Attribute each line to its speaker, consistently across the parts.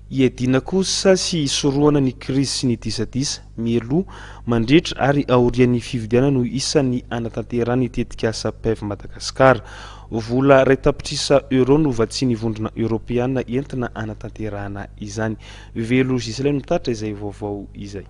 Speaker 1: Hiadiana kosa sy hisorohana ny krizy sy ny disadisa mialoha, mandritra ary aorian'ny fifidianana no isan'ny hanatanterahana ny tetikasa PEV Madagascar. Vola 1 tapitrisa euro no vatsian'ny Vondrona Eoropeana entina hanatanterahana izany. Velo Gislaine mitatitra izay vaovao izay.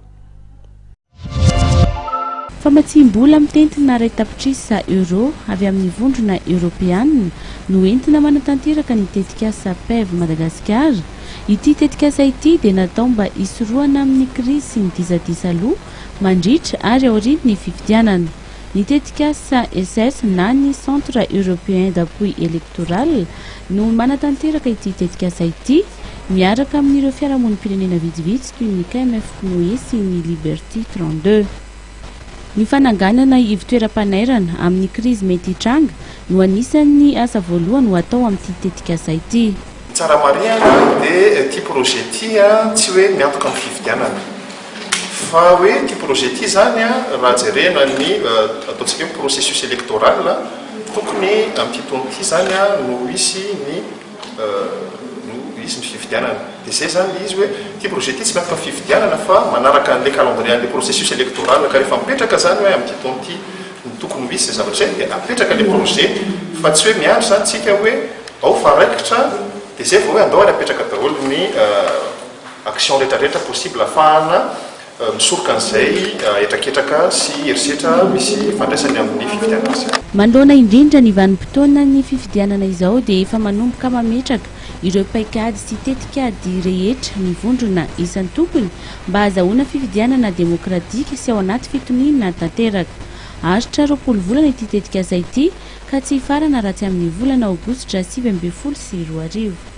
Speaker 2: Famatsiam-bola mitentina 1 tapitrisa euro avy amin'ny Vondrona Eoropeana no entina manatanteraka ny tetikasa PEV Madagasikara. Ity tetikasa ity dia natao mba hisorohana amin'ny krizy sy ny disadisa aloha, mandritra ary aorian'ny fifidianana. Ny tetikasa SS na ny Centre Européen d'Appui Électoral no manatanteraka ity tetikasa ity miaraka amin'ireo fiarahamonim-pirenena vitsivitsy toy ny KMF Pnoe sy ny Liberty 32. Ny fananganana ivon-toeram-panairana amin'ny krizy mety hitranga no anisan'ny asa voalohany ho atao amin'ity tetikasa ity.
Speaker 3: Tsara marihana dia ty projet ty a tsy hoe miantoka amin'ny fifidianana, fa hoe ty projet ty zany a raha jerena ny ataontsika hoe processus électoral, tokony amin'ity taona ity zany a no hisy ny fifidianana. Dia zay zany le izy hoe ty projet ty tsy miantoka amin'ny fifidianana fa manaraka an'le calendrier an'le processus électoral, ka rehefa mipetraka zany hoe amin'ity taona ity no tokony ho hisy zay zavatra zay, dia apetraka le projet, fa tsy hoe miandry zany tsika hoe ao fa raikitra dia zay vao hoe andao ary apetraka daholo ny action rehetrarehetra possible ahafahana misoroka an'izay hetraketraka sy herisetra misy ifandraisany amin'ny fifidianana izay.
Speaker 2: Manoloana indrindra ny vanim-potoana ny fifidianana izao dia efa manomboka mametraka ireo paikady sy tetikady rehetra ny vondrona isan-tokony mba hahazahoana fifidianana demokratika sy ao anaty fitoniana tanteraka. Haharitra 20 volana ity tetikasa ity ka tsy hifarana raha tsy amin'ny volana aogositra 2019.